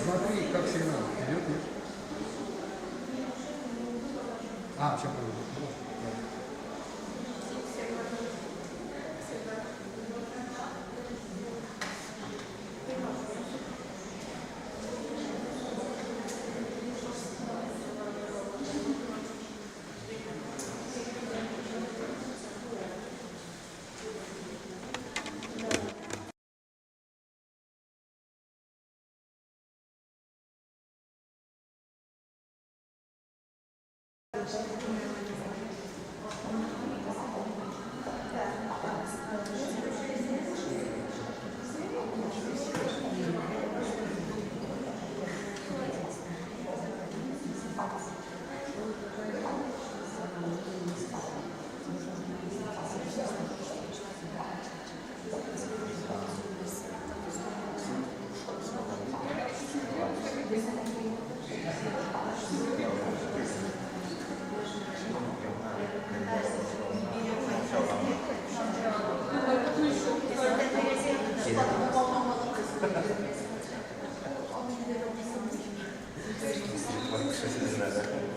Смотри, как сигнал идет, нет? А, все понял. Да.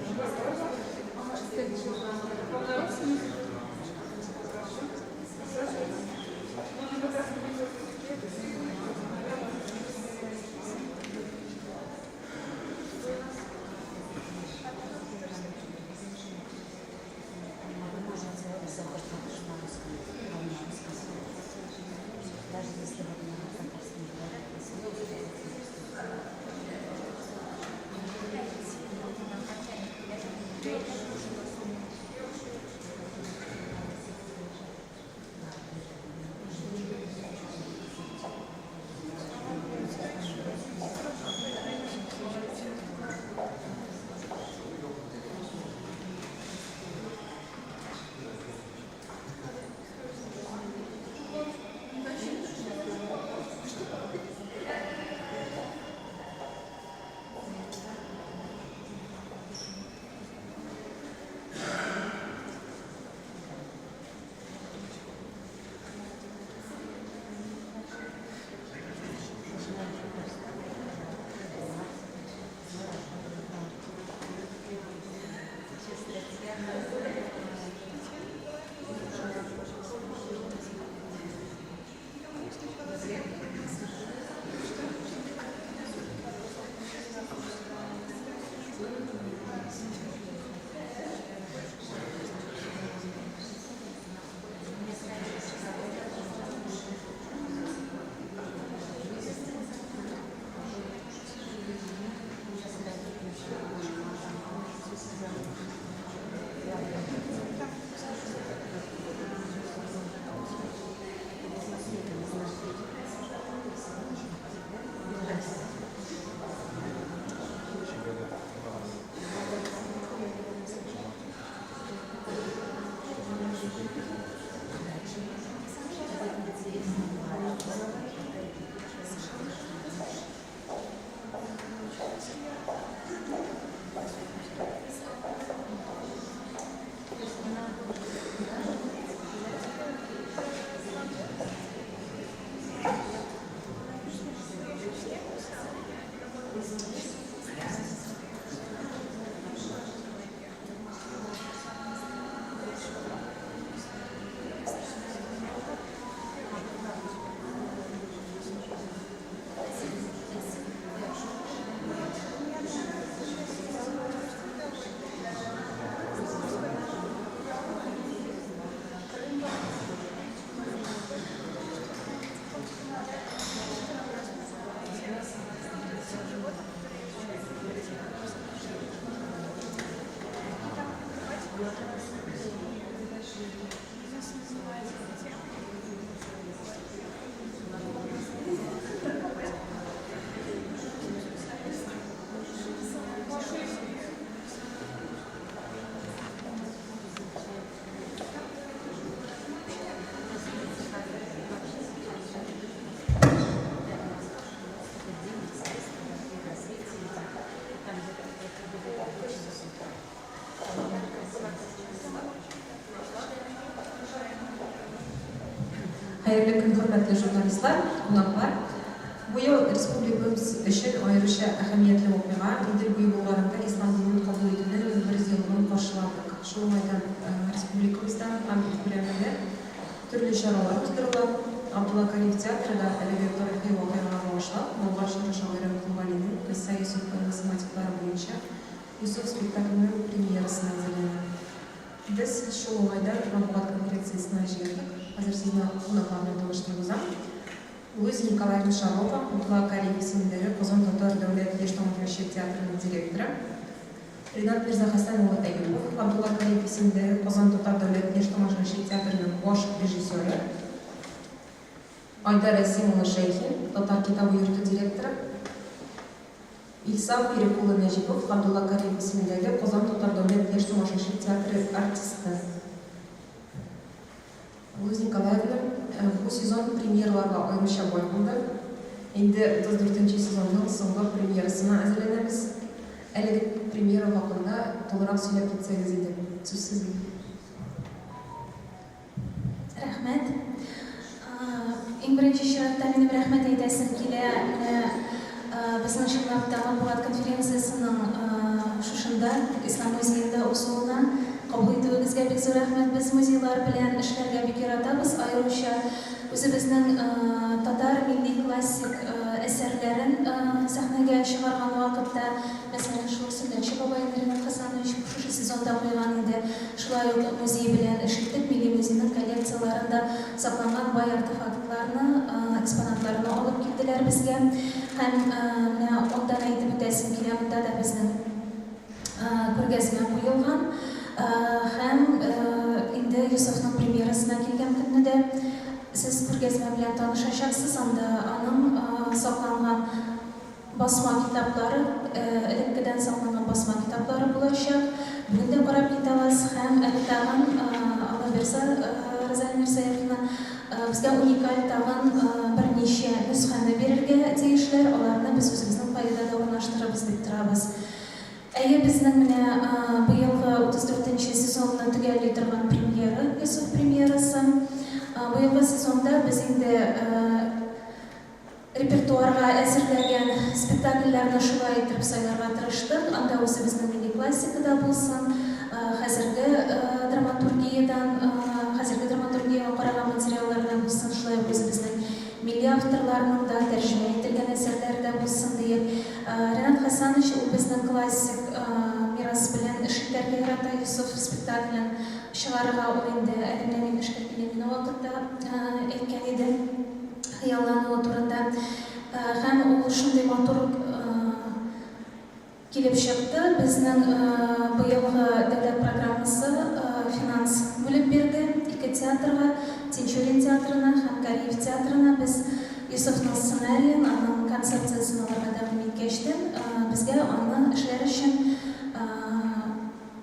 Хәерле көн, хөрмәтле журналистлар, кунаклар. Бу Быел республикабыз өчен аеруча әһәмиятле вакыйга, Идел буе Болгарында ислам динен кабул итүнең 1100 еллыгын каршыладык. Шул уңайдан республикабызда һәм ил күләмендә төрле чаралар уздырыла. Габдулла Кариев театры да әлеге тарихи вакыйгага багышлап, Болгар чоры шагыйре Кол Галинең Кыйсса Йосыф поэмасы мотивлары буенча Йосыф спектакленең премьерасына әзерләнә. Без шул уңайдан матбугат конференциясенә җыелдык. Хәзер сезне кунаклар белән таныштырып узам. Луиза Николаевна Шарова, Абдулла Кариев исемендәге Казан татар дәүләт яшь тамашачы театрының директоры, Ринат Мирзахәсән улы Әюпов, Габдулла Кариев исемендәге Казан татар дәүләт яшь тамашачы театрының баш режиссеры, Айдар Рәсим улы Шәйхин, Татар китабы йорты директоры, Илсаф Ирек улы Нәҗипов, Габдулла Кариев исемендәге Казан татар дәүләт яшь тамашачы театры артисты. Луиза Николаевна, бу сезон премьераларга аеруча бай булды. Инде 34 нче сезонның соңгы премьерасына әзерләнәбез. Әлеге премьера хакында тулырак сөйләп китсәгез иде. Сүз сезнең. Рәхмәт. Иң беренче чиратта минем рәхмәт әйтәсем килә. Менә безнең чынлап та матбугат конференциясенең шушында, Ислам музеенда узуына кабул итүегезгә бик зур рәхмәт. Без музейлар белән эшләргә бик яратабыз, аеруча үзебезнең татар милли классик әсәрләрен сәхнәгә чыгарган вакытта. Мәсәлән, шул Сөннәтче бабайны Ринат Хасанович шушы сезонда куйган иде. Шулай ук музей белән эш иттек, Милли музейның коллекцияләрендә сакланган бай артефактларны, экспонатларны алып килделәр безгә. Һәм менә алдан әйтеп үтәсем килә, монда да безнең күргәзмә куелган. Һәм инде Йосыфның премьерасына килгән көнне дә сез күргәзмә белән танышачаксыз, анда аның сакланган Басма китаплары, элеккедән сакланган басма китаплары булачак. Бүген дә карап китә аласыз һәм әле тагын, Алла бирса, Розалия Мирзаевна, безгә уникаль тагын берничә нөсхәне бирергә тиешләр, аларны без үзебезнең фойеда да урнаштырырбыз дип торабыз. Әйе, безнең менә быелгы 34 нче сезонны төгәлли торган премьера, Йосыф премьерасы. Быелгы сезонда без инде Репертуарга әзерләгән спектакльләрне шулай итеп сайларга тырыштык, анда үзебезнең милли классика да булсын, хәзерге драматургиядән, хәзерге драматургиягә караган материаллар да булсын, шулай ук үзебезнең милли авторларның да тәрҗемә ителгән әсәрләре дә булсын диеп. Ренат Хәсәнович ул безнең классик мирас белән эш итәргә ярата, Йосыф спектаклен чыгарырга ул инде әле менә мин эшкә килгән генә вакытта әйткән иде. Хыяллануы турында. Һәм ул шундый матур килеп чыкты. Безнең быелгы дәүләт программасы финанс бүлеп бирде ике театрга, Тинчурин театрына һәм Кариев театрына. Без Йосыфның сценариен, аның концепциясен аларга тәкъдим иткәчтен, безгә аны эшләр өчен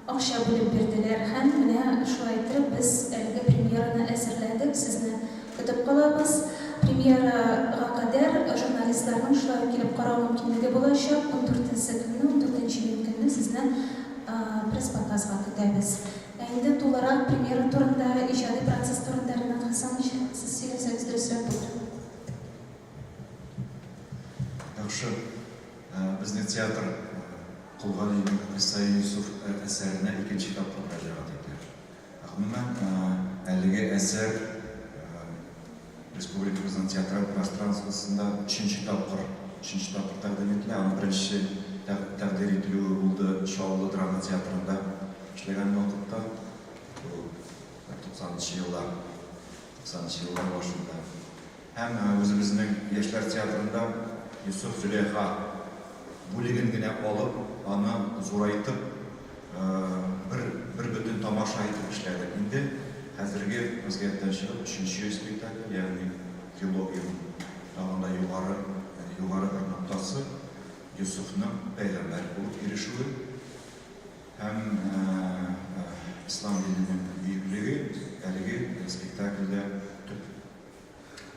Акча бүлеп бирделәр һәм менә шулай иттереп без әлеге премьераны әзерләдек, сезне көтеп калабыз. Премьерага кадәр журналистларның шулай ук килеп карау мөмкинлеге булачак, ундүртенче көнне, ундүртенче июнь көнне сезне пресс-показга көтәбез. Ә инде тулырак премьера турында, иҗади процесс турында, Ринат Хәсәнович, сез сөйләсәгез дөресрәк булыр. Яхшы. Безнең театр Кол Галинең Кыйссаи Йосыф әсәренә икенче тапкыр мөрәҗәгать итә. Гомумән, әлеге әсәр республикабызның театраль пространствосында өченче тапкыр өченче тапкыр тәкъдим ителә. Аның беренче тәкъдир ителүе булды Чаллы драма театрында эшләгән вакытта. Ул туксанынчы еллар, туксанынчы еллар башында. Һәм үзебезнең яшьләр театрында Йосыф Зөләйха бүлеген генә алып, аны зурайтып, бер бербөтен тамаша итеп эшләдек. Инде хәзерге вазгыятьтән чыгып, өченче спектакль, ягъни трилогиянең тагын да югары, югары бер ноктасы, Йосыфның пәйгамбәр булып ирешүе һәм ислам диненең бөеклеге әлеге спектакльдә төп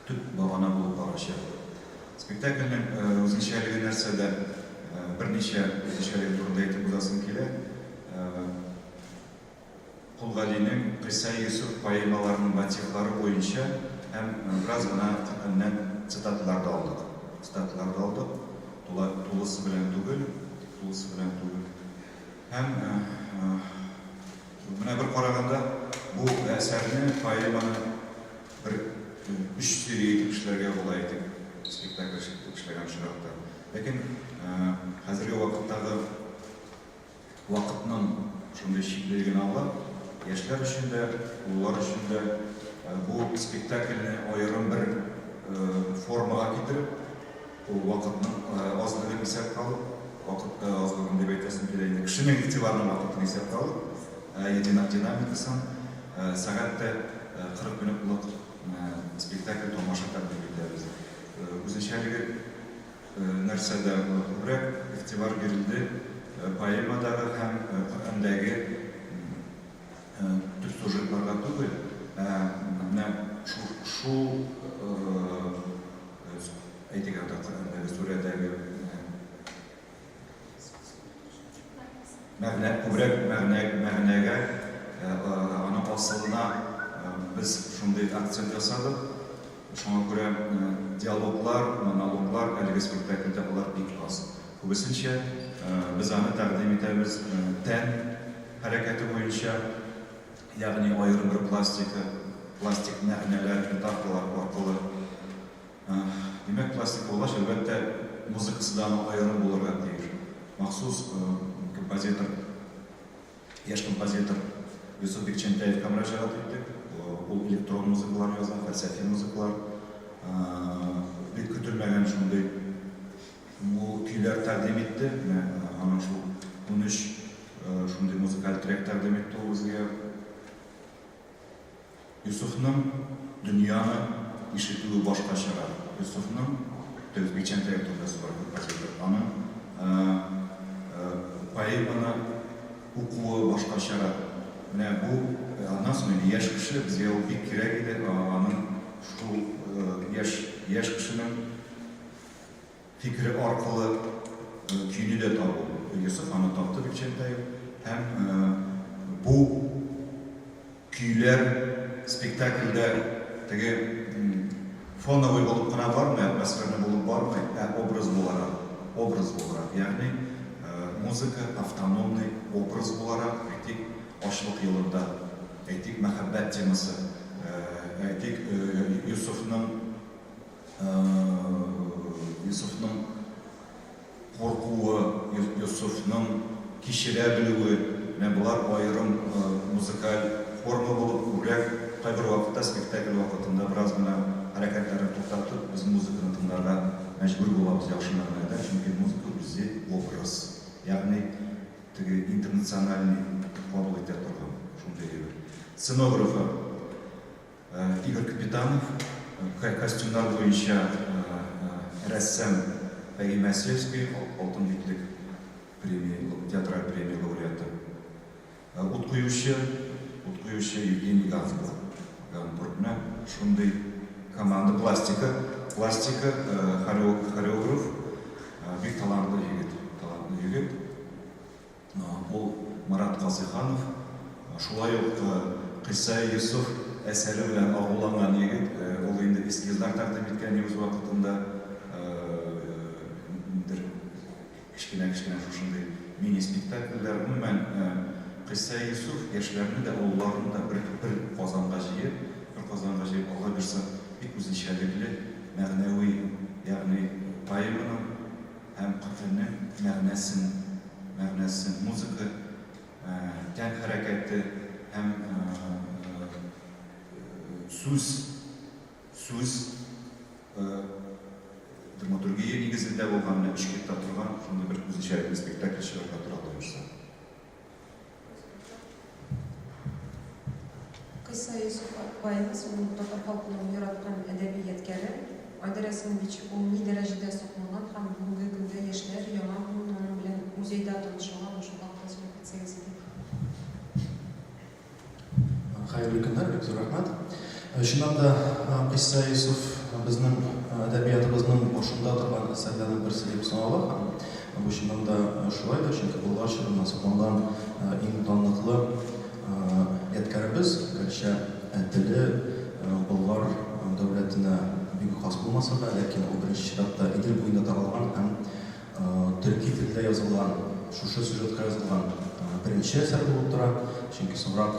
төп багана булып барачак. Спектакльнең үзенчәлеге нәрсәдә? Берничә үзенчәлеге турында әйтеп узасым килә. Кол Галинең Кыйссаи Йосыф поэмаларының мотивлары буенча һәм бераз гына Коръәннән цитаталар да алдык. Цитаталар да алдык. Тула, тулысы белән түгел, тулысы белән түгел. Һәм менә бер караганда бу әсәрне, поэманы бер өч серия итеп эшләргә була итеп, спектакль итеп эшләгән очракта. Ләкин хәзерге вакыттагы вакытның шундый чиклелеген аңлап, яшьләр өчен дә, олылар өчен дә бу спектакльне аерым бер формага китереп, ул вакытның азлыгын исәпкә алып, вакыт азлыгын дип әйтәсем килә инде, кешенең игътибарының вакытын исәпкә алып, динамикасын, сәгать тә 40 минутлык спектакль тамаша тәкъдим итәбез. Үзенчәлеге нәрсәдә күбрәк игътибар бирелде поэмадагы һәм Коръәндәге төп сюжетларга түгел, ә менә шул, әйтик, анда Коръәндәге сүрәдәге Мәгънә, күбрәк мәгънә, мәгънәгә, аның асылына без шундый акцент ясадык. Шуңа күрә диалоглар, монологлар әлеге спектакльдә алар бик аз. Күбесенчә без аны тәкъдим итәбез тән хәрәкәте буенча, ягъни аерым бер пластика, пластик мәгънәләр, метафоралар аркылы. Димәк, пластика булгач, әлбәттә, музыкасы да аның аерым булырга тиеш. Махсус композитор, яшь композитор Йосыф Бикчәнтәевка мөрәҗәгать иттек. Ул электрон музыкалар яза, фәлсәфи музыкалар. Бик көтелмәгән шундый мул көйләр тәкъдим итте. Менә аның шул 13 шундый музыкаль трек тәкъдим итте ул безгә. Йосыфның дөньяны ишетүе башкачарак. Йосыфның, то есть Бикчәнтәев турында сүз бара, композитор, аның поэманы укуы башкачарак. Менә бу, аннан соң инде яшь кеше, безгә ул бик кирәк иде, аның шул яшь, яшь кешенең фикере аркылы көйне дә табу. Йосыф аны тапты, Бикчәнтәев, һәм бу Көйләр спектакльдә теге фоновый булып кына бармый, атмосферный булып бармый, ә образ буларак, образ буларак, ягъни музыка автономный образ буларак, әйтик, ачлык елында, әйтик, мәхәббәт темасы, әйтик, Йосыфның, Йосыфның Куркуы, Йосыфның кичерә белүе, менә болар аерым музыкаль форма булып, күбрәк кайбер вакытта спектакль вакытында бераз гына хәрәкәтләрне туктатып, без музыканы тыңларга мәҗбүр булабыз яхшы мәгънәдә, чөнки музыка үзе образ, ягъни теге интернациональный кабул итә торган шундый әйбер. Сценографы. Игорь Капитанов, костюмнар буенча рәссам Фәһимә Сельский, Алтын битлек премия, театраль премия лауреаты. Ут куючы, ут куючы Евгений Гансбург. Гансбург менә шундый команда, пластика, пластика, хореограф, бик талантлы егет, талантлы егет. Ул Марат Казыйханов, шулай ук Кыйссаи Йосыф әсәре белән агуланган егет. Ул инде эскизлар тәкъдим иткән үз вакытында. Ниндидер кечкенә-кечкенә шушындый мини-спектакльләр. Гомумән, Кыйссаи Йосыф яшьләрне дә, олыларны да бер бер казанга җыеп, бер казанга җыеп, Алла бирса, бик үзенчәлекле, мәгънәви, ягъни поэманың Һәм Коръәннең мәгънәсен, мәгънәсен, музыка, тән хәрәкәте һәм сүз, сүз драматургия нигезендә булган, менә өч китта торган шундый бер үзенчәлекле спектакль чыгарга тора, Алла боерса. Кыйсса Йосыф поэмасы ул татар халкының яраткан әдәби ядкәре. Айдар Рәсимович, ул ни дәрәҗәдә сакланган һәм бүгенге көндә яшьләр, яңа буын аның белән музейда таныша аламы, шул хакта сөйләп китсәгез иде. Хәерле көннәр, бик зур рәхмәт. Чыннан да, Кыйсса Йосыф безнең әдәбиятыбызның башында торган әсәрләрнең берсе дип санала һәм бу чыннан да шулай да, чөнки Болгар чорыннан сакланган иң данлыклы ядкәребез, гәрчә теле Болгар дәүләтенә бик хас булмаса да, ләкин ул беренче чиратта Идел буенда таралган һәм төрки телдә язылган, шушы сюжетка язылган беренче әсәр булып тора. Чөнки соңрак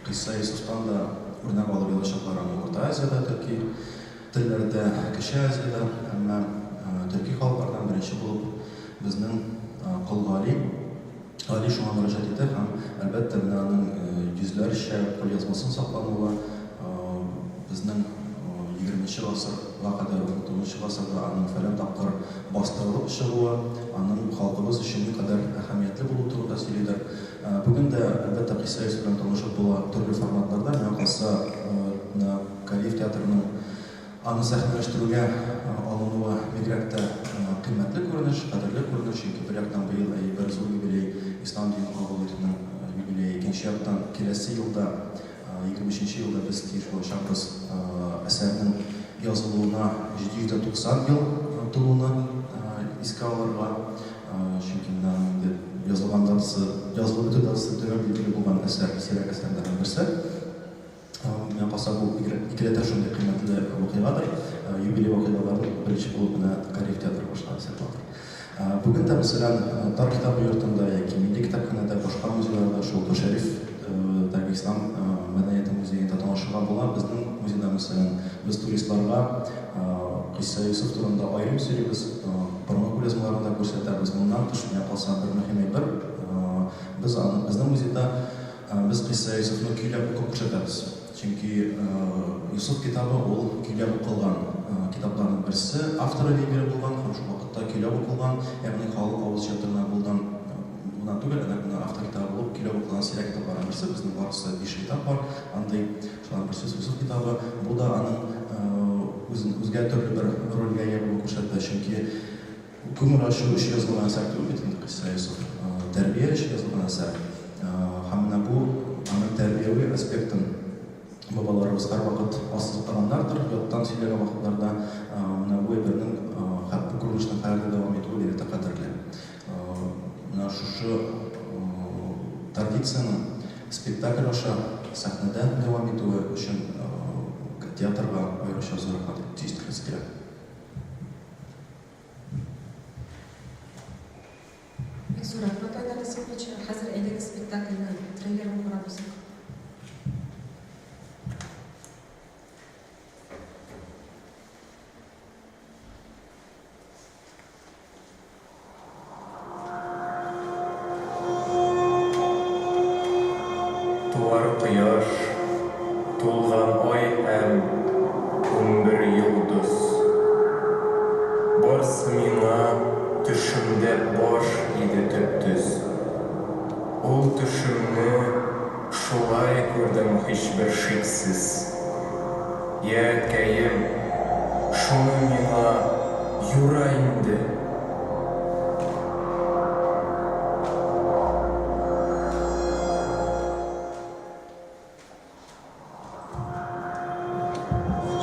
Кыйсса Йосыфтан да үрнәк алып язачаклар аны Урта Азиядә, төрки телләрдә, Кече Азиядә. Әмма төрки халыклардан беренче булып безнең Кол Гали, Гали шуңа мөрәҗәгать итә һәм, әлбәттә, менә аның йөзләрчә кулъязмасын саклануы, безнең егерменче гасырга кадәр, унтугызынчы гасырда аның фәлән тапкыр бастырылып чыгуы, аның халкыбыз өчен никадәр әһәмиятле булуы турында сөйлидер. Бүген дә, әлбәттә, Кыйсса Йосыф белән танышып була төрле форматларда. Миңа калса, менә Кариев театрының Аны сәхнәләштерүгә алынуы бигрәк тә кыйммәтле күренеш, кадерле күренеш, чөнки бер яктан быел әйе бер зур юбилей, ислам динен кабул итүнең юбилее, икенче яктан киләсе елда, 23 нче елда без тиеш булачакбыз әсәрнең язылуына 790 ел тулуны искә алырга, чөнки менә аның инде язылган датасы, язылып бетү датасы төгәл билгеле булган әсәр, сирәк әсәрләрнең берсе. Миңа калса, бу икеләтә шундый кыйммәтле вакыйгадыр. Юбилей вакыйгаларын беренче булып менә Кариев театры башлады дисәк буладыр. Бүген дә, мәсәлән, Тар китабы йортында яки Милли китапханәдә, башка музейларда шул Кол Шәриф тәге ислам мәдәнияте музеенда танышырга була. Безнең музейда, мәсәлән, без туристларга Кыйсса Йосыф турында аерым сөйлибез, борынгы кулъязмаларын да күрсәтәбез. Моннан тыш, миңа калса, бер мөһим әйбер, без аны безнең музейда Без Кыйсса Йосыфны көйләп укып күрсәтәбез. Чөнки Йосыф китабы ул көйләп укылган китапларның берсе, авторы билгеле булган һәм шул вакытта көйләп укылган, ягъни халык авыз иҗаты гына булган гына түгел, ә нәкъ менә автор китабы булып көйләп укылган сирәк китапларның берсе. Безнең барысы биш китап бар андый. Шуларның берсе Йосыф китабы. Бу да аның үзен үзгә төрле бер рольгә ия булуын күрсәтә. Чөнки Күңел ачу өчен язылган әсәр түгел бит инде Кыйсса Йосыф. Тәрбия өчен язылган әсәр. Һәм менә бу аның тәрбияви аспектын бабаларыбыз һәрвакыт ассызыклаганнардыр, яттан сөйләгән вакытларда. Менә бу әйбернең, бу күренешнең хәзер дә дәвам итүе бигрәк тә кадерле. Менә шушы традициянең спектакль аша сәхнәдә дәвам итүе өчен театрга аеруча зур рәхмәт җиткерәсе килә. Бик зур рәхмәт, Айдар Насыйпович. Хәзер әйдәгез спектакльнең трейлерын карап узыйк. Туар кояш, тулган ай һәм 11 йолдыз. Барсы миңа төшемдә баш иде төп-төз. Ул төшемне шулай күрдем һичбер шиксез. Йә, әткәем, шуны миңа юра инде.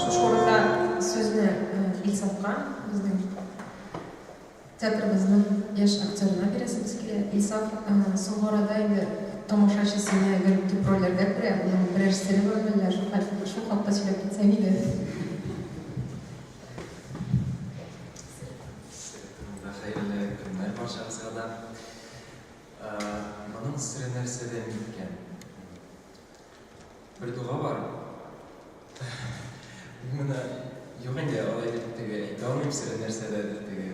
Шушы урында сүзне Илсафка, безнең театрыбызның яшь актерына бирәсебез килә. Илсаф, соңгы арада инде тамашачы сине гел төп рольләрдә күрә, моның берәр сере бармы әллә? Шул хакта сөйләп китсәң иде. Сер турында хәерле көннәр барчагызга да. Моның сере нәрсәдә микән? Бер дога бар. Моны юк инде, алай дип теге әйтә алмыйм, сере нәрсәдә дип теге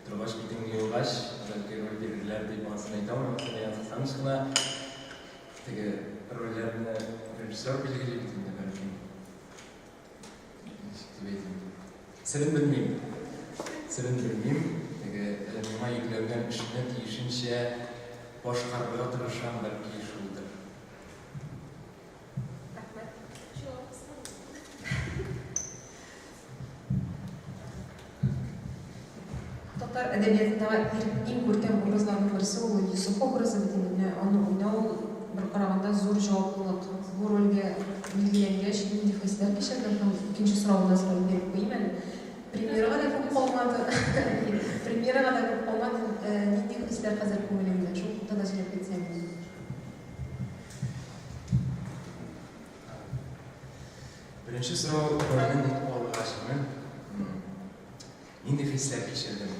торгач битеңне югач, бәлки роль бирерләр дип анысын әйтә алмыйм. Мәсәлән, язылсаң гына теге рольләрне режиссер билгели бит инде, бәлки. Ничек дип әйтим? Серен белмим. Серен белмим. Теге миңа йөкләнгән эшне тиешенчә башкарырга тырышам, бәлки шулдыр. Рәхмәт. Татар әдәбиятындагы иң күркәм образларның берсе ул Йосыф образы бит инде. Менә аны уйнау ул бер караганда зур җаваплылык. Бу рольгә билгеләнгәч, нинди хисләр кичердең һәм икенче соравымны да сразу биреп куйыйм әле. Премьерага да күп калмады. Премьерага да күп калмады. Нинди хисләр хәзер күңелеңдә? Шул хакта да сөйләп китсәң иде. Беренче сорау, рольне ник алдың? хисләр кичердем.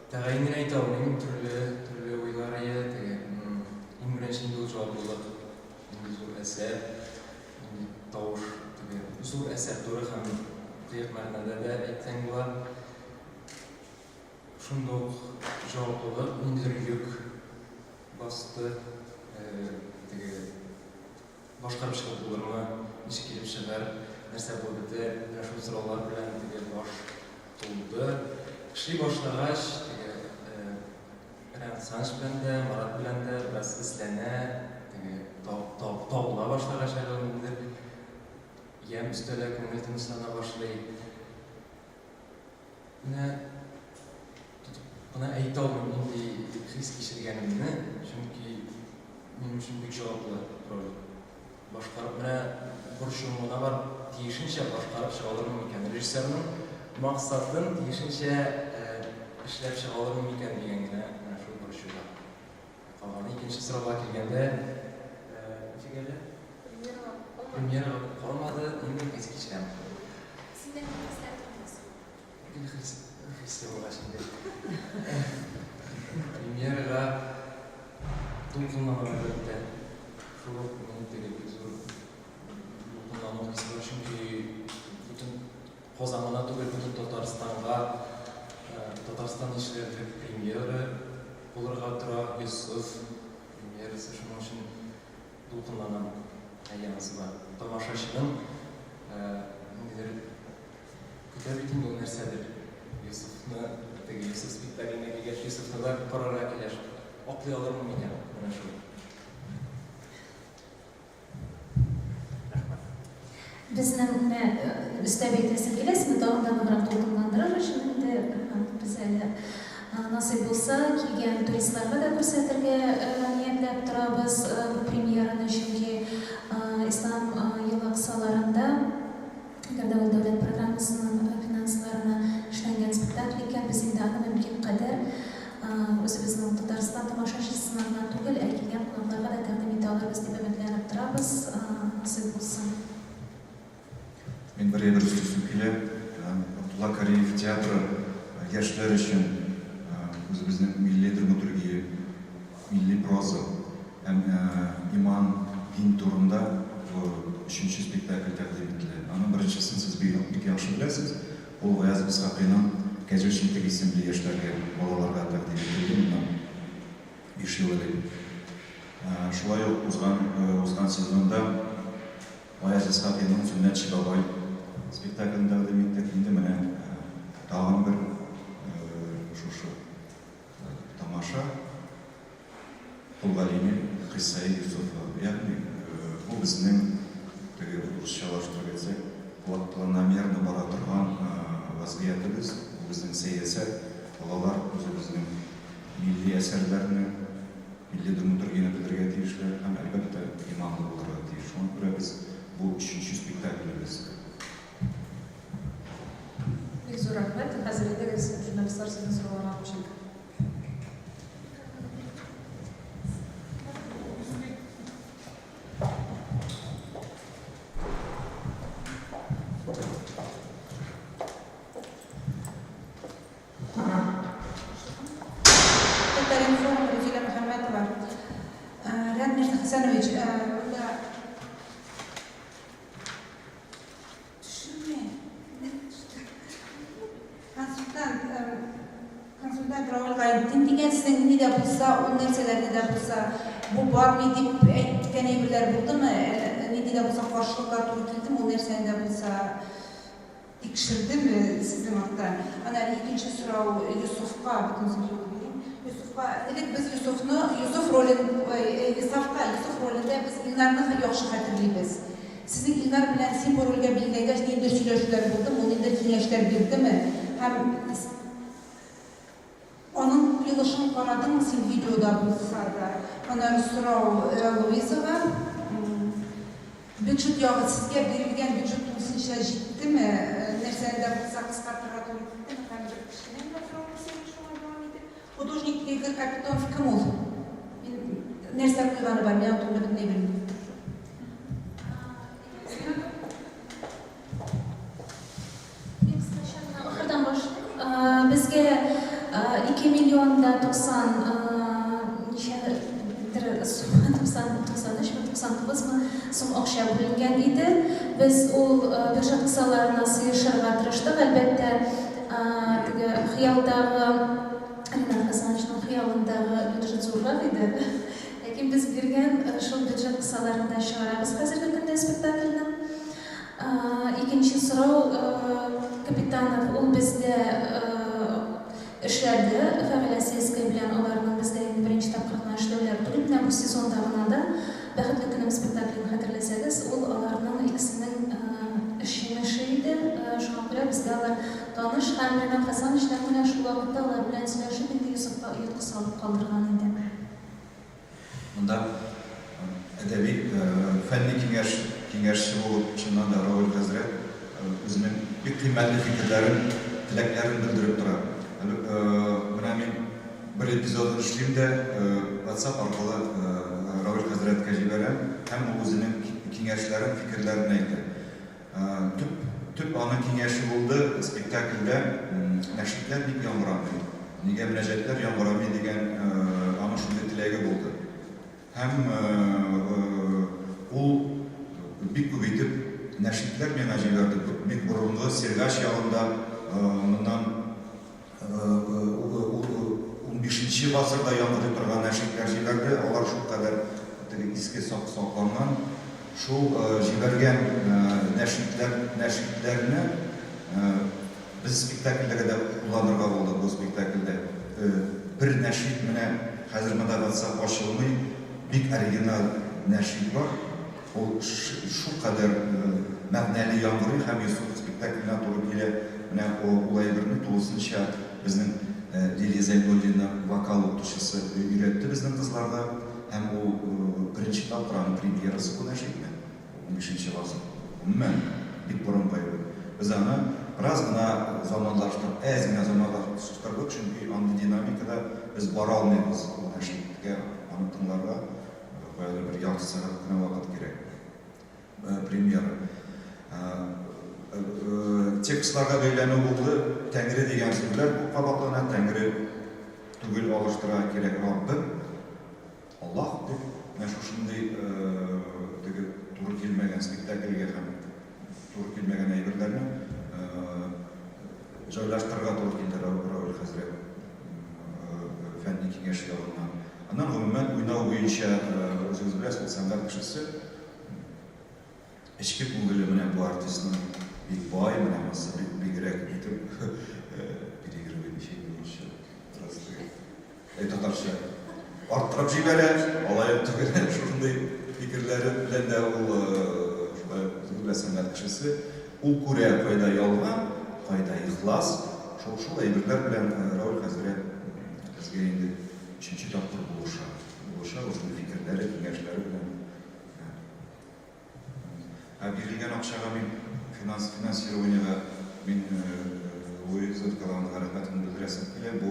Тәгаен генә әйтә алмыйм, төрле, төрле уйлар әйе, теге, иң беренче инде ул җаваплылык, нинди зур әсәр, нинди тавыш, теге, зур әсәр туры һәм тыек мәгънәдә дә әйтсәң була. Шунда ук җаваплылык, ниндидер йөк басты, теге, Башкарып чыгып булырмы, ничек килеп чыгар, нәрсә булып бетәр, менә шул сораулар белән теге баш тулды. Эшли башлагач, теге Ренат Хасанович белән дә, Марат белән дә бераз эзләнә, теге табыла башлагач әле ул ниндидер ямь өстәлә, күңел тынычлана башлый. Менә тотып кына әйтә алмыйм нинди хис кичергәнемне, чөнки минем өчен бик җаваплы роль. Башкарып, менә борчуым гына бар, тиешенчә башкарып чыга алырмын микән? Режиссерның максатын тиешенчә эшләп чыга алырмын микән дигән генә менә шул борчу бар. Калганы икенче сорауга килгәндә, ничек әле? Премьерага күп калмады. Премьерага күп калмады, нинди хис кичерәм? Синдә нинди хисләр туды соң? Гел хис, хисле булгач инде. Премьерага дулкынланам, әлбәттә. Шул ук минем теге бик зур дулкынлану хисе бар, чөнки бөтен Казан гына түгел, бөтен Татарстанга, Татарстан ишелерлек премьера булырга тора, Йосыф премьерасы, шуның өчен дулкынланам. Әйе, анысы бар. Тамашачының ниндидер көтә бит инде ул нәрсәдер. Йосыфны, теге Йосыф спектакленә килгәч, Йосыфны да карарга килә. Аклый алырмын микән? Менә шул. Безнең менә өстәп әйтәсем килә, сине тагын да ныграк дулкынландырыр өчен инде без әле насыйп булса, килгән туристларга да күрсәтергә ниятләп торабыз бу премьераны, чөнки Ислам елы кысаларында, әгәр дә ул дәүләт программасының финансларына эшләнгән спектакль икән, без инде аны мөмкин кадәр үзебезнең Татарстан тамашачысына гына түгел, ә килгән кунакларга да тәкъдим итә алырбыз дип өметләнеп торабыз. Насыйп булсын. Мин бер әйбер өстисем килә. Абдулла Кариев театры яшьләр өчен үзебезнең милли драматургия, милли проза һәм иман, дин турында өченче спектакль тәкъдим ителә. Аның беренчесен сез бик яхшы беләсез. Ул Гаяз Исхакыйның Кәҗүл читек исемле яшьләргә, балаларга тәкъдим ителде моннан 5 ел элек. Шулай ук узган узган сезонда Гаяз Исхакыйның Сөннәтче бабай спектаклен тәкъдим иттек. Инде менә тагын бер шушы тамаша. Кол Галинең Кыйссаи Йосыфы, ягъни бу безнең, теге русчалаштырып әйтсәк, планомерно бара торган вазгыятебез, бу безнең сәясәт, балалар үзебезнең милли әсәрләрне, милли драматургияне белергә тиешләр һәм, әлбәттә, иманлы булырга тиеш. Шуңа күрә без бу өченче спектаклебез. Бик зур рәхмәт. Хәзер әйдәгез, журналистлар сезнең сорауларга күчик. Татар-информ, Рузилә Мөхәммәтова. Ренат Мирзахәсәнович, монда Төшенмә. Консультант, консультант Равил Гайнетдин дигән сезнең ни дә булса, ул нәрсәләрне дә булса, бу бармый дип әйткән әйберләр булдымы? Әллә нинди дә булса каршылыклар туры килдеме, ул нәрсәне дә булса тикшердеме сезнең арттан? Аннары икенче сорау Йосыфка, бөтенесен бер юлы бирим. Йосыфка, элек без Йосыфны, Йосыф ролен, ой, Инсафка, Йосыф ролендә без Илнарны яхшы хәтерлибез. Сезнең Илнар белән син бу рольгә билгеләнгәч ниндидер сөйләшүләр булдымы, ул ниндидер киңәшләр бирдеме һәм аның куелышын карадыңмы син видеода булса да? Аннары сорау Луизага. Бюджет ягы сезгә бирелгән бюджет тулысынча җиттеме? Нәрсәне дә булса кыскартырга туры килдеме? Һәм бер кечкенә генә сорау булса иде шуңа дәвам итеп. Художник Игорь Капитонов кем ул? Мин нәрсә куйганы бар, мин аның турында бөтенләй белмим. Бик Безгә 2 миллион да 90 ничәдер сум, 90, 93 мы, 99 мы сум акча бүленгән иде. Без ул бюджет кысаларына сыешырга тырыштык. Әлбәттә, теге хыялдагы, Ринат Хәсәновичның хыялындагы бюджет зуррак иде. Ләкин без биргән шул бюджет кысаларында чыгарабыз хәзерге көндә спектакльне. Икенче сорау, Капитанов, ул бездә эшләде, Фәгыйлә Сельская белән аларның бездә инде беренче тапкыр гына эшләүләре түгел, менә бу сезонда гына да Бәхетле көнем спектаклен хәтерләсәгез, ул аларның икесенең эш җимеше иде, шуңа күрә безгә алар таныш һәм Ринат Хәсәнович нәкъ менә шул вакытта алар белән сөйләшеп инде Йосыфка оеткы салып калдырган иде. Монда әдәби, фәнни киңәш, киңәшче булып, чыннан да, Равил хәзрәт үзенең бик кыйммәтле фикерләрен, теләкләрен белдереп тора. Менә мин бер эпизодын эшлим дә, WhatsApp аркылы Равил хәзрәткә җибәрәм һәм ул үзенең киңәшләрен, фикерләрен әйтә. Төп, төп аның киңәше булды, спектакльдә нәшидләр ник яңгырамый, нигә мөнәҗәтләр яңгырамый дигән аның шундый теләге булды. Һәм ул бик күп итеп нәшидләр миңа җибәрде, бик борынгы Сергач ягында моннан Унбишенче гасырда яңгырый торган нәшидләр җибәрде, алар шулкадәр теге иске сак сакланган. Шул җибәргән нәшидләр нәшидләрне без спектакльләрдә дә кулланырга булдык бу спектакльдә. Бер нәшид менә хәзер монда WhatsApp ачылмый, бик оригиналь нәшид бар. Ул шулкадәр мәгънәле яңгырый һәм Йосыф спектакленә туры килә. Менә ул әйберне тулысынча безнең Лилия Зәйнуллина вокал укытучысы өйрәтте безнең кызларга. Һәм ул беренче тапкыр аның премьерасы бу нәшидне. Унбишенче гасыр. Гомумән, бик борынгы әйбер. Без аны бераз гына заманлаштырып, әз генә заманлаштырдык, чөнки андый динамикада без бара алмыйбыз ул нәшидкә, аны тыңларга. Каядыр бер ярты сәгать кенә вакыт кирәк. Премьера. Текстларга бәйләнү булды. Тәңре дигән сүзләр күп кабатлана. Тәңре түгел, алыштыра кирәк Раббым. Аллаһ дип. Менә шушындый теге туры килмәгән спектакльгә һәм туры килмәгән әйберләрне җайлаштырырга туры килде Равил хәзрәт фәнни киңәш ягыннан. Аннан, гомумән, уйнау буенча, үзегез беләсез, ул сәнгать кешесе. Эчке күңеле менә бу артистның бик бай, менә монысы бик бигрәк итеп переигрывает, ничек инде урысча, бераз теге, әй, татарча арттырып җибәрә, алай ук түгел, шушындый фикерләре белән дә ул шулай ук, үзегез беләсез, сәнгать кешесе. Ул күрә, кайда ялган, кайда ихлас. Шул шул әйберләр белән Равил хәзрәт безгә инде Өченче тапкыр булыша. Булыша, үзенең фикерләре, киңәшләре белән. Ә бирелгән акчага мин финанс, финансированиегә мин Луиза Николаевнага рәхмәтемне белдерәсем килә. Бу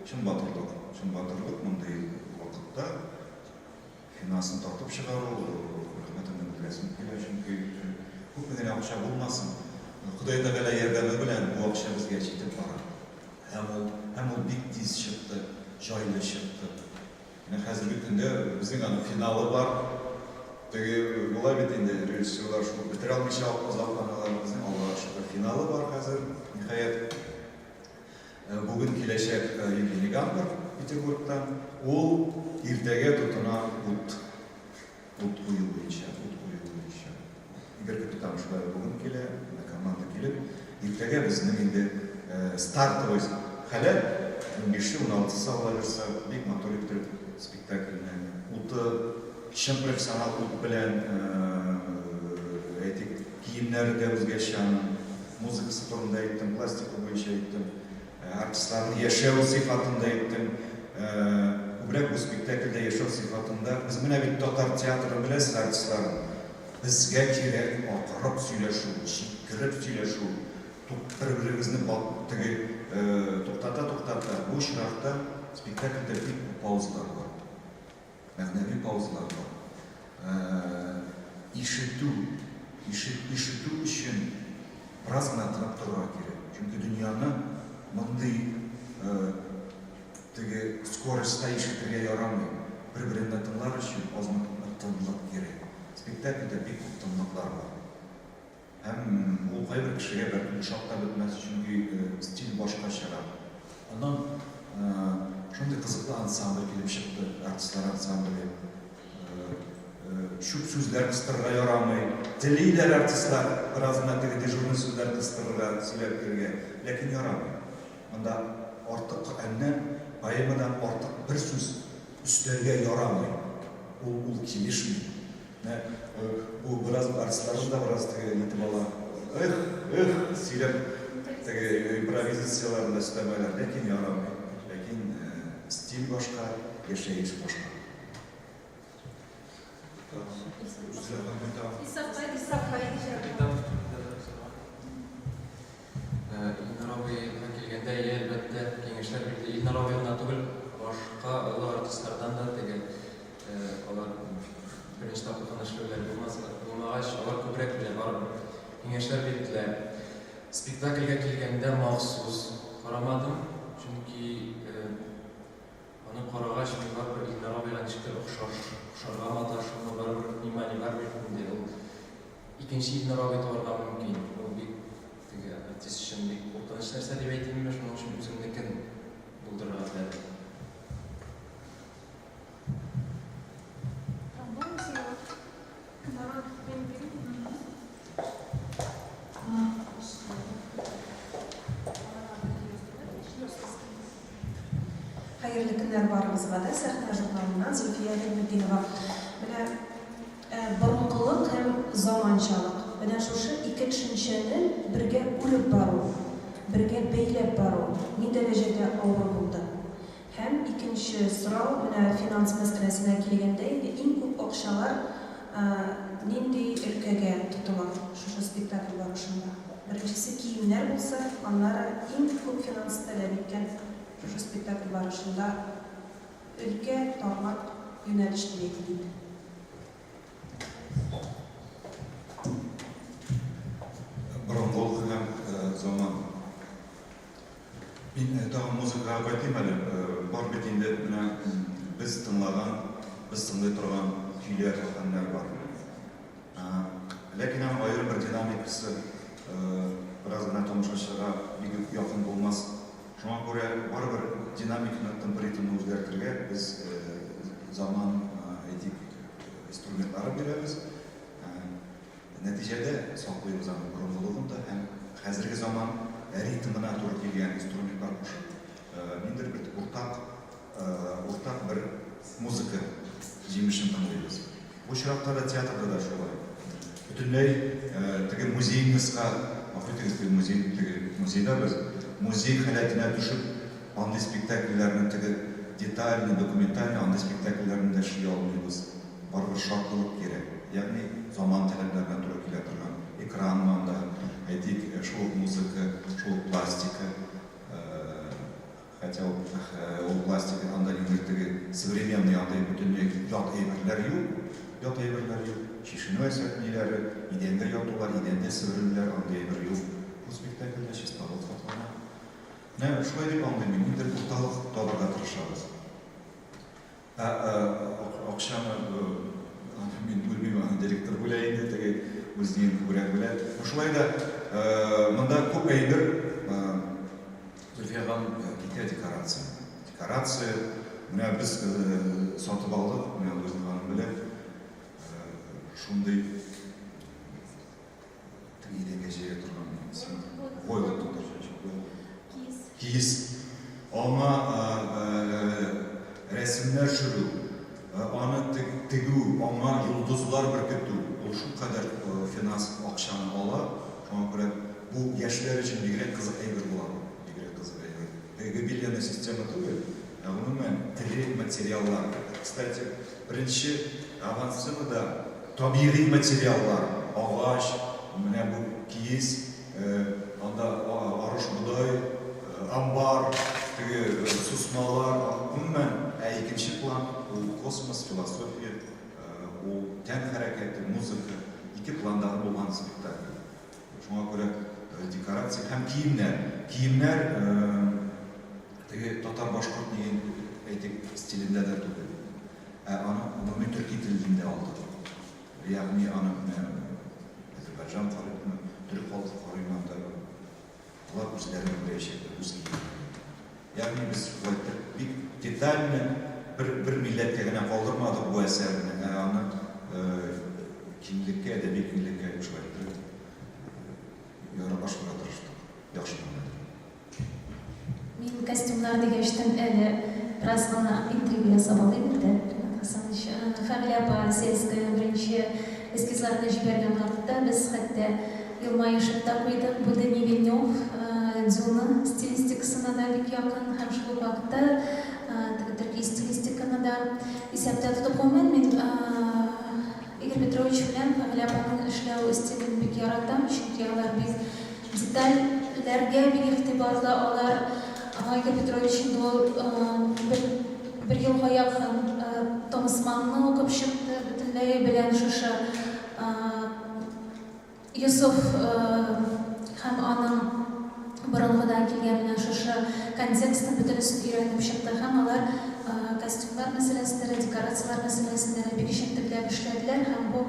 чын батырлык. Чын батырлык мондый вакытта финансын тартып чыгару, рәхмәтемне белдерәсем килә, чөнки күпме генә акча булмасын, Ходай Тәгалә ярдәме белән бу акча безгә җитеп бара. Һәм ул, һәм ул бик тиз чыкты, җайлы чыкты. Менә хәзерге көндә безнең аның финалы бар. Теге була бит инде, режиссерлар шул бетерә алмыйча озакланалар. Безнең, Аллага шөкер, финалы бар хәзер, ниһаять. Бүген киләчәк Евгений Гамбург Петербургтан. Ул иртәгә тотына ут. Ут кую буенча, ут кую буенча. Игорь Капитанов шулай ук бүген килә, менә команда килеп, иртәгә безнең инде стартовый халәт, унбише, уналтысы Алла бирса, бик матур иттереп спектакльне, уты чын профессионал ут белән, әйтик, киемнәре дә үзгәчә аның, музыкасы турында әйттем, пластика буенча әйттем. Артистларның яшәү сыйфатын да әйттем. Күбрәк бу спектакльдә яшәү сыйфатында. Без менә бит татар театрын беләсез артистларын. Безгә кирәк акырып сөйләшү, җиткереп сөйләшү, бер-беребезне теге туктата-туктата. Бу очракта спектакльдә бик күп паузалар бар. Мәгънәви паузалар бар. Ишетү, ишетү өчен бераз гына тынып торырга кирәк. Чөнки дөньяны мондый скоростьта ишетергә ярамый. Бер-береңне тыңлар өчен азмы-күпме тынлык кирәк. Спектакльдә бик күп тынлыклар бар. Һәм ул кайбер кешегә бәлкем ошап та бетмәс, чөнки стиль башкачарак. Аннан шундый кызыклы ансамбль килеп чыкты, артистлар ансамбле. Чүп сүзләр кыстырырга ярамый. Телиләр артистлар бераз гына теге дежурный сүзләр кыстырырга, сөйләп бирергә, ләкин ярамый. Монда артык Коръәннән, поэмадан артык бер сүз өстәргә ярамый. Ул ул килешми. Менә бу бераз артистларны да бераз теге нитеп ала. Эх, эх, сөйләп теге импровизацияләрен дә өстәмәләр, ләкин ярамый. Ләкин стиль башка, яшәеш башка. Илнар абыйга килгәндә, әйе, әлбәттә, киңәшләр бирде. Илнар абый гына түгел, башка олы артистлардан да теге алар беренче тапкыр гына эшләүләре булмас, булмагач, алар күбрәк белә, барыбер киңәшләр бирделәр. Спектакльгә килгәндә махсус карамадым, чөнки Аны карагач, мин барыбер Илнар абыйга ничектер охшаш, охшарга маташуны барыбер внимание бар бит инде. Ул икенче Илнар абый туарга мөмкин. Ул бик теге артист өчен бик куркыныч нәрсә дип әйтимме, шуның өчен үземнекен булдырырга теләдем. Хәерле көннәр барыгызга да, Сәхнә журналыннан Зөлфия Гыйльметдинова. Менә борынгылык һәм заманчалык, менә шушы ике төшенчәне бергә үреп бару, бергә бәйләп бару ни дәрәҗәдә авыр булды? Һәм икенче сорау, менә финанс мәсьәләсенә килгәндә инде иң күп акчалар нинди өлкәгә тотыла шушы спектакль барышында? Беренчесе киемнәр булса, аннары иң күп финанс таләп иткән шушы спектакль барышында өлкә, тармак, юнәлеш дип әйтик инде. Борынгылык һәм заман. Мин тагын музыкага кайтыйм әле. Бар бит инде менә без тыңлаган, без тыңлый торган көйләр, аһәңнәр бар. Ләкин аның аерым бер динамикасы бераз гына тамашачыга бик үк якын булмас. Шуңа күрә барыбер динамиканы, темп ритмны үзгәртергә без заман, әйтик, инструментларын бирәбез. Нәтиҗәдә, саклыйбыз аның борынгылыгын да һәм хәзерге заман ритмына туры килгән инструментлар кушып, ниндидер бер уртак, уртак бер музыка җимешен тыңлыйбыз. Бу очракта да театрда да шулай. Бөтенләй теге музейныйска, гафу итегез, теге музей, теге музейда без музей халәтенә төшеп, андый спектакльләрне теге детальный, документальный андый спектакльләрне дә эшли алмыйбыз. Барыбер шартлылык кирәк, ягъни заман таләпләренә туры килә торган экранмы анда, әйтик, шул ук музыка, шул ук пластика, хотя ул ул пластика анда ниндидер теге современный андый бөтенләй ят әйберләр юк, ят әйберләр юк, чишенү әсәр ниләре, идәндә ятулар, идәндә себерелүләр, андый әйбер юк. Бу спектакльдә чисталык саклана. Менә шулай дип аңлыйм мин, ниндидер урталык табырга тырышабыз. Ә акчаны мин бүлмим, аны директор бүлә инде, теге үзенең күбрәк белә. Но шулай да монда күп әйбер Зөлфия ханым китә декорация. Декорация, менә без сатып алдык, менә Луиза ханым белә, шундый Теге идәнгә җәя торган войлок татарча ничек була? Киез. Киез. Аңа рәсемнәр төшерү, аны тегү, аңа йолдызлар беркетү, ул шулкадәр финанс акчаны ала. Шуңа күрә бу яшьләр өчен бигрәк кызык әйбер була бу. Бигрәк кызык әйбер. Теге гобеленный система түгел, ә гомумән тере материаллар. Кстати, беренче авансценада Табигый материаллар, агач, менә бу киез, анда арыш-бодай, амбар, теге сосналар, гомумән, ә икенче план, ул космос, философия, ул тән хәрәкәте, музыка, ике пландагы булган спектакль. Шуңа күрә декорация һәм киемнәр. Киемнәр, теге татар-башкорт диген, әйтик. Ә аны гомуми төрки телендә алдык. Ягъни аны менә Әзербайҗан карыймы, төрек халкы карыймы анда, алар үзләрен күрәчәкләр, үз киемнәрен. Ягъни без шулай итеп бик детально бер бер милләткә генә калдырмадык бу әсәрне, ә аны киңлеккә, әдәби киңлеккә шулай итеп ярып ашырга тырыштык. Яхшы мәгънәдә. Мин костюмнар дигәчтен әле бераз гына интрига ясап алыйм инде, Ринат Хасанович. Фәгыйлә апа Сельская беренче эскизларны җибәргән вакытта без хәтта елмаешып та куйдык. Бу Дени Вильнёв Дюна стилистикасына да бик якын һәм шул ук вакытта теге төрки стилистиканы да исәптә тотып. Гомумән, мин Игорь Петрович белән Фәгыйлә апаның эшләү стилен бик яратам, чөнки алар бик Детальләргә бик игътибарлы алар. Игорь Петрович инде ул бер, бер елга якын Томсманны укып чыкты, бөтенләе белән шушы Йосыф һәм аның борынгыдан килгән менә шушы контекстын бөтенесен өйрәнеп чыкты һәм алар костюмнар мәсьәләсендә дә, декорацияләр мәсьәләсендә дә бик җентекләп эшләделәр һәм бу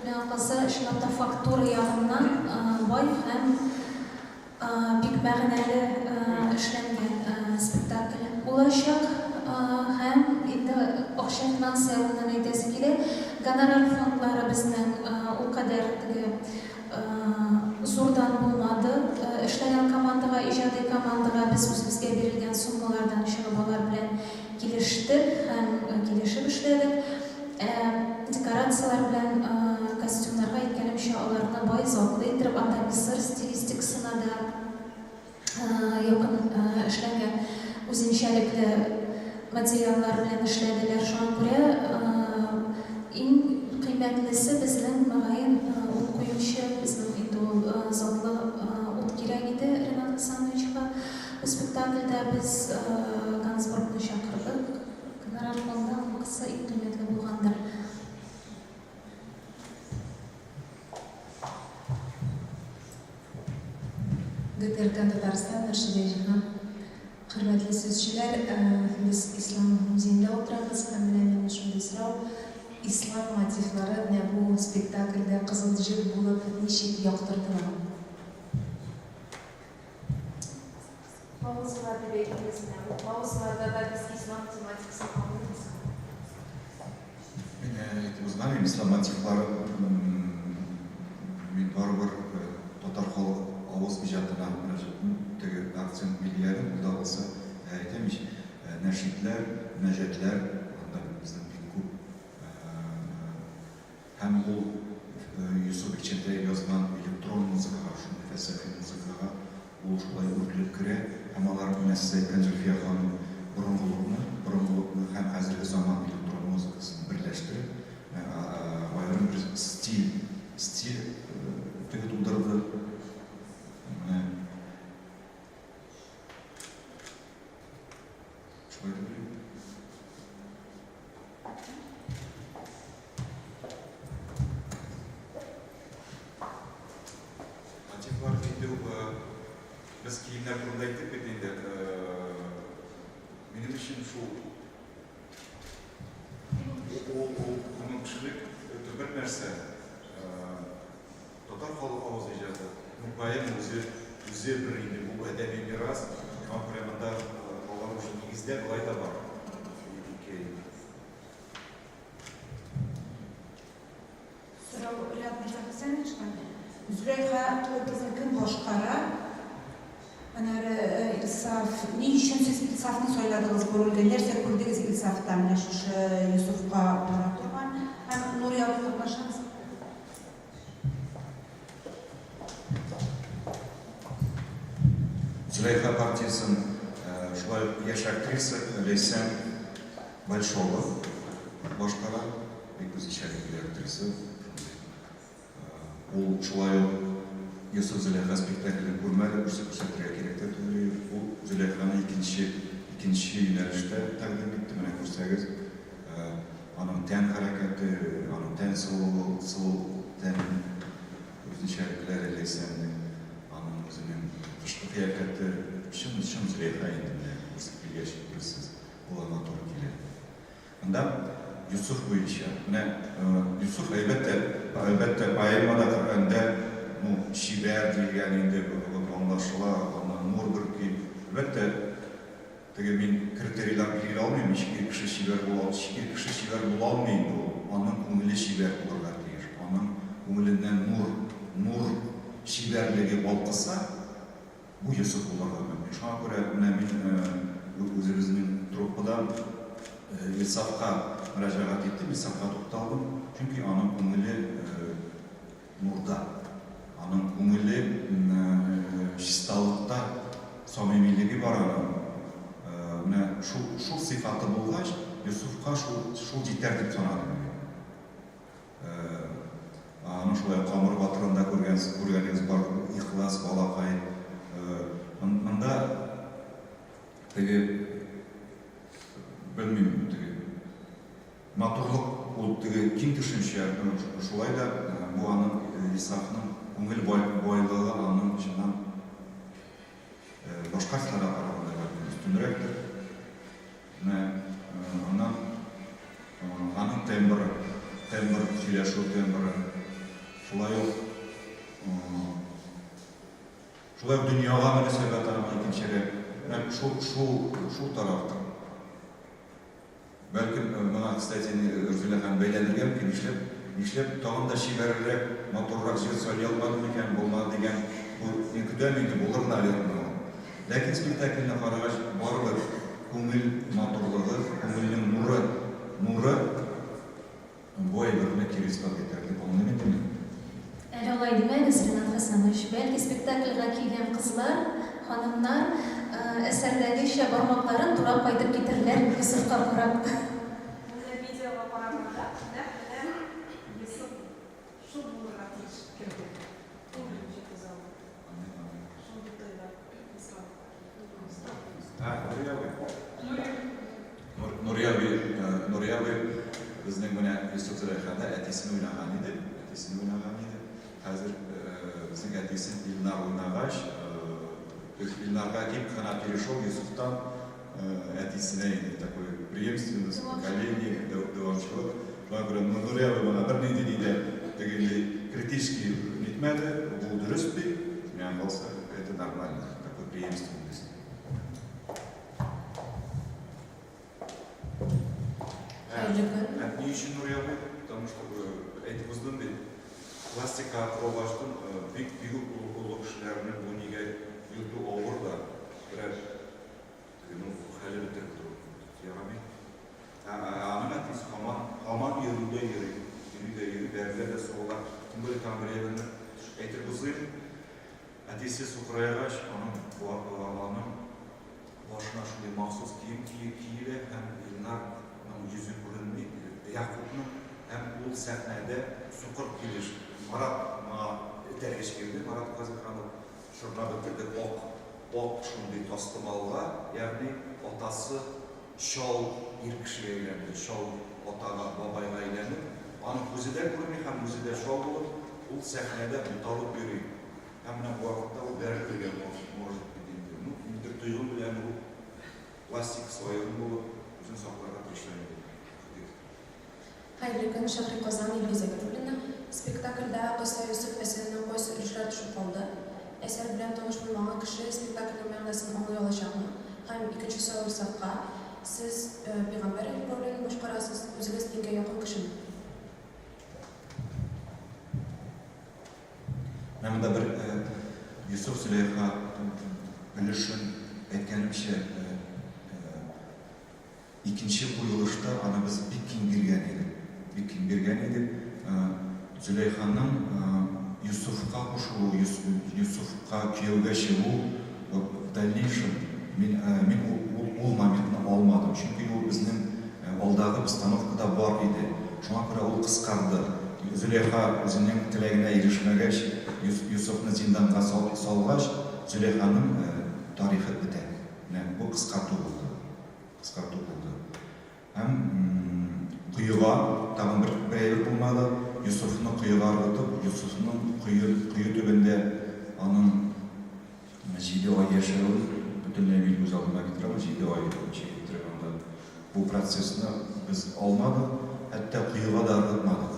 Миңа калса, чынлап та фактура ягыннан бай һәм бик мәгънәле эшләнгән спектакль булачак. Һәм инде акча финанс ягыннан әйтәсе килә, гонорар фондлары безнең ул кадәр теге зурдан булмады. Эшләгән командага, иҗади командага без үзебезгә бирелгән суммалардан чыгып алар белән килештек һәм килешеп эшләдек. Ә декорацияләр белән костюмнарга, әйткәнемчә, аларны бай, затлы иттереп, анда Мисыр стилистикасына да якын эшләнгән үзенчәлекле материаллар белән эшләделәр. Шуңа күрә иң кыйммәтлесе безнең, мөгаен, ут куючы, безнең инде ул затлы ут кирәк иде Ренат Хасановичка. Бу спектакльдә без Гансбургны чакырдык. Гонорар фонды аныкысы иң кыйммәтле булгандыр. ГТРК Татарстан, Мөршидә Җиһан. Хөрмәтле сүзчеләр, без Ислам музеенда утырабыз һәм менә минем шундый сорау, Ислам мотивлары менә бу спектакльдә кызыл җеп булып ничек яктыртыла? Паузалар дип әйттегез менә. Бу паузаларда да без ислам тематикасын аңлыйбызмы? Мин әйтеп узган идем, ислам мотивлары мин барыбер татар халык авыз иҗатына теге акцент билгеләдем, ул да булса, әйтәм ич, нәшидләр, мөнәҗәтләр анда безнең бик күп. Һәм ул Йосыф Бикчәнтәев язган электрон музыкага, шундый фәлсәфи музыкага ул шулай үрелеп керә. Һәм алар, менә сез әйткән Зөлфия ханым, борынгылыкны, борынгылыкны һәм хәзерге заман электрон музыкасын берләштереп, аерым бер стиль, стиль теге тудырды. Менә шулай дип уйлыйм. Мотивлар инде без киемнәр турында әйттек бит инде. Минем өчен шул ул ул гомумкешелек бер нәрсә. Татар халык авыз иҗаты, ну поэма үзе үзе бер инде бу әдәби мирас, шуңа күрә монда алар уже нигездә болай да бар. Ике. Сорау Ринат Мирзахәсәновичка. Зөләйха образын кем башкара? Аннары Илсаф, ни өчен сез Илсафны сайладыгыз бу рольгә? Нәрсә күрдегез Илсафта, менә шушы Йосыфка бара торган? Һәм Нурия абый катнашамы? Зөләйха партиясен шулай ук яшь актриса Ләйсән Большова башкара. Бик үзенчәлекле актриса. Ул шулай ук Йосыф Зөләйха спектаклен күрмәде, күрсәтергә кирәк тә түгел. Ул Зөләйханы икенче икенче юнәлештә тәкъдим итте. Менә күрсәгез, Аның тән хәрәкәте, аның тән сылулыгы, сылу тән үзенчәлекләре Ләйсәннең, аның үзенең тышкы кыяфәте чын, чын Зөләйха инде менә үсеп килгәч күрерсез, ул аңа туры килә. Монда Йосыф буенча. Менә Йосыф, әлбәттә, әлбәттә, поэмада, Коръәндә, ну, чибәр диелгән инде, аңлашыла, аннан нур бөрки. Әлбәттә, теге мин критерийлар билгели алмыйм, ничек ир кеше чибәр була, ир кеше чибәр була алмый инде ул, аның күңеле чибәр булырга тиеш, аның күңеленнән нур, нур чибәрлеге балкыса, Бу Йосыф булырга мөмкин. Шуңа күрә менә мин үзебезнең труппадан Илсафка мөрәҗәгать иттем, Илсафка тукталдым. Чөнки аның күңеле нурда. Аның күңеле чисталыкта, самимилеге бар аның. Менә шул, шул сыйфаты булгач, Йосыфка шул, шул җитәр дип санадым мин. Аны шулай Камыр батырында күргәнсез, күргәнегез бар, ул ихлас балакай. Монда теге, белмим, теге матурлык ул теге киң төшенчә, шулай да бу аның Исхакның күңел байлыгы аның чыннан башка артистларга караганда бәлкем өстенрәктер. Менә аннан аның тембры, тембр, сөйләшү тембры, шулай ук шулай ук дөньяга мөнәсәбәте аның икенчерәк. Менә шул, шул, шул тарафтыр. Бәлкем, моңа, кстати, Рузилә ханым бәйләнергә мөмкин, нишләп, нишләп тагын да чибәррәк, матуррак җыр сайлый алмадым икән, булмады дигән, бу, мин көтәм инде, булыр, наверное, ул. Ләкин спектакльне карагач, барыбер күңел матурлыгы, күңелнең нуры, нуры бу әйберне кире исбат итәр дип аңлыйм инде мин. Әле алай димәгез, Ренат Хәсәнович. Бәлки спектакльгә килгән кызлар, ханымнар әсәрдәгечә бармакларын турап кайтып китерләр, Йосыфка карап. Менә видеога караганда, нәкъ менә Йосыф шул булырга тиеш кебек. Күңелем җиткезә ала. Шундый тоела Ислам. Ә, Нури абый. Нури абый, Нури абый безнең менә Йосыф Зөләйхада әтисен уйнаган иде. Әтисен уйнаган иде. Хәзер безнең әтисен Илнар уйнагач, то есть Илнарга кип кына перешел Йосыфтан әтисенә инде такой преемственность поколений, дәвамчылык. Шуңа күрә Нури абый моңа бернинди ни дә тегенди критически нитмәде, бу дөрес ди, миңа калса, это нормально, такой преемственность. Хәерле көн. Ә ни өчен Нури абый? Потому что әйтеп уздым бит, пластикага корылгачтын бик бик үк олы кешеләрне бу нигә йөртү авыр да, берәр теге ну хәле бетереп тору ярамый. Ә аның әтисе һаман, һаман йөрүдә йөри, йөри дә йөри, бәрелә дә сугыла. Тем более тагын бер әйберне әйтеп узыйм. Әтисе сукырайгач, аның аның башына шундый махсус кием киелә һәм Илнарның йөзе күренми, Ягъкубның, һәм ул сәхнәдә сукыр килеш. Марат моңа этәргеч бирде, Марат Газыйханов чорнап бетерде ак, ак шундый тастымалга, ягъни атасы Чал ир кешегә әйләнде, чал атага, бабайга әйләнеп, аның күзе дә күрми һәм үзе дә чал булып, ул сәхнәдә буталып йөри. Һәм менә бу вакытта ул бәрелергә может бит инде. Ну, ниндидер тойгым белән ул пластикасы аерым булып, үзен сакларга тырыша инде. Шундый. Хәерле көн, Шәһри Казан, Илгизә Гатуллина. Спектакльдә Кыйсса Йосыф әсәреннән кайсы өлешләр төшеп калды? Әсәр белән таныш булмаган кеше спектакльнең мәгънәсен аңлый алачакмы? Һәм икенче сорау Илсафка, Сез пәйгамбәр ролен башкарасыз, үзегез дингә якын кешеме? Менә монда бер Йосыф Зөләйха өлешен, әйткәнемчә, Икенче куелышта аны без бик киң биргән идек. Бик киң биргән идек. Зөләйханың Йосыфка кушылуы, Йосыфка кияүгә чыгу, вот в дальнейшем мин мин ул ул моментны алмадым. Чөнки ул безнең алдагы постановкада бар иде. Шуңа күрә ул кыскарды. Зөләйха үзенең теләгенә ирешмәгәч, Йосыфны зинданга салгач, Зөләйханың тарихы бетә. Менә бу кыскарту булды. Кыскарту булды. Һәм коега тагын бер бер әйбер булмады. Йосыфны коега ыргытып, Йосыфның кое кое төбендә аның җиде ай яшәвен бөтенләй мин күз алдыма китерә алмыйм. Җиде ай ничек иттереп анда бу процессны без алмадык. хәтта коега да ыргытмадык.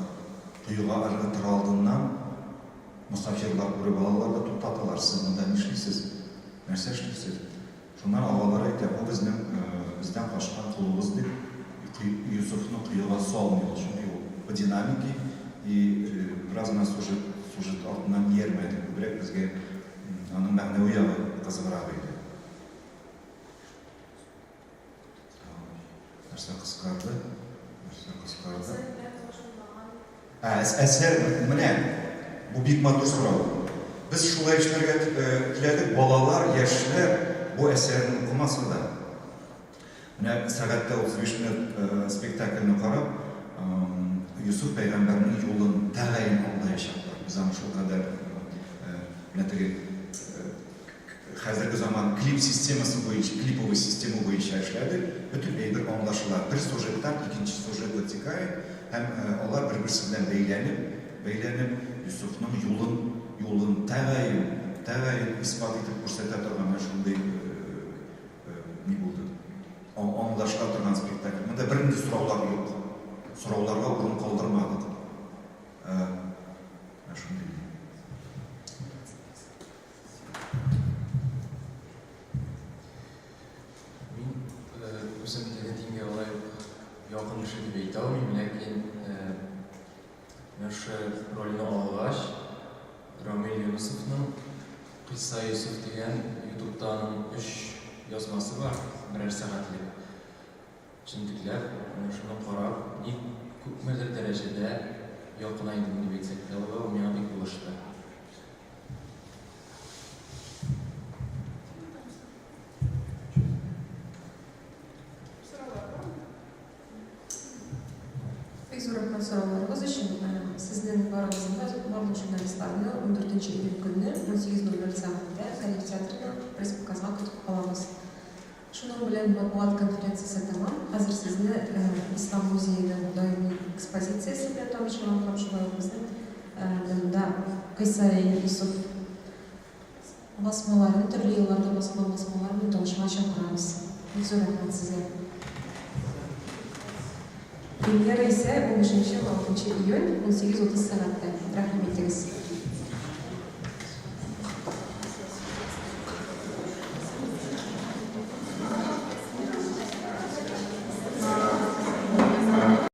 Коега ыргытыр алдыннан мосафирлар күреп алалар да туктаталар, сез монда нишлисез, нәрсә эшлисез? Шуннан агалары әйтә, бу безнең бездән качкан колыбыз дип, Йосыфны коега салмыйлар, чөнки ул по динамике и бераз гына сюжет, сюжет артыннан иярмәде, күбрәк безгә аның мәгънәви ягы кызыграк иде. Нәрсә кыскарды? Нәрсә кыскарды? Ә, әсәр, менә, бу бик матур сорау. Без шулай эшләргә теләдек, балалар, яшьләр бу әсәрне укымаса да, менә сәгатьтә 35 минут спектакльне карап, Йосыф пәйгамбәрнең юлын тәгаен аңлаячаклар. Без аны шулкадәр, менә теге Хәзерге заман клип системасы буенча, клиповый система буенча эшләдек. Бөтен әйбер аңлашыла. Бер сюжеттан икенче сюжет вытекает һәм алар бер-берсе белән бәйләнеп, бәйләнеп, Йосыфның юлын, юлын тәгаен, тәгаен исбат итеп күрсәтә торган менә шундый ни булды. Аңлашыла торган спектакль. Монда бернинди сораулар юк. Сорауларга урын калдырмадык. Менә шундый. Мин үзем теге дингә алай ук якын кеше дип әйтә алмыйм, ләкин менә шушы рольне алгач, Рамил Юнысовның Кыйсса Йосыф дигән ютубта аның өч язмасы бар, берәр сәгатьлек. Җентекләп, менә шуны карап, ник күпмедер дәрәҗәдә якынайдым дип әйтсәк тә була, ул миңа бик булышты. Сораулар бармы? Бик зур рәхмәт сорауларыгыз өчен. Сезнең барыгызны да, барлык журналистларны ундүртенче июль көнне 18:00 сәгатендә Кариев театрына пресс-показга көтеп калабыз. Шуның белән матбугат конференциясе тәмам. Хәзер сезне Ислам музееның даими экспозициясе белән танышырга һәм шулай ук безнең монда Кыйсаи Йосыф басмаларын, төрле елларда басылган басмалар белән танышырга чакырабыз. Бик зур рәхмәт сезгә. Премьера исә унбишенче-уналтынчы июнь, 18:30 сәгатьтә. Рәхим итегез.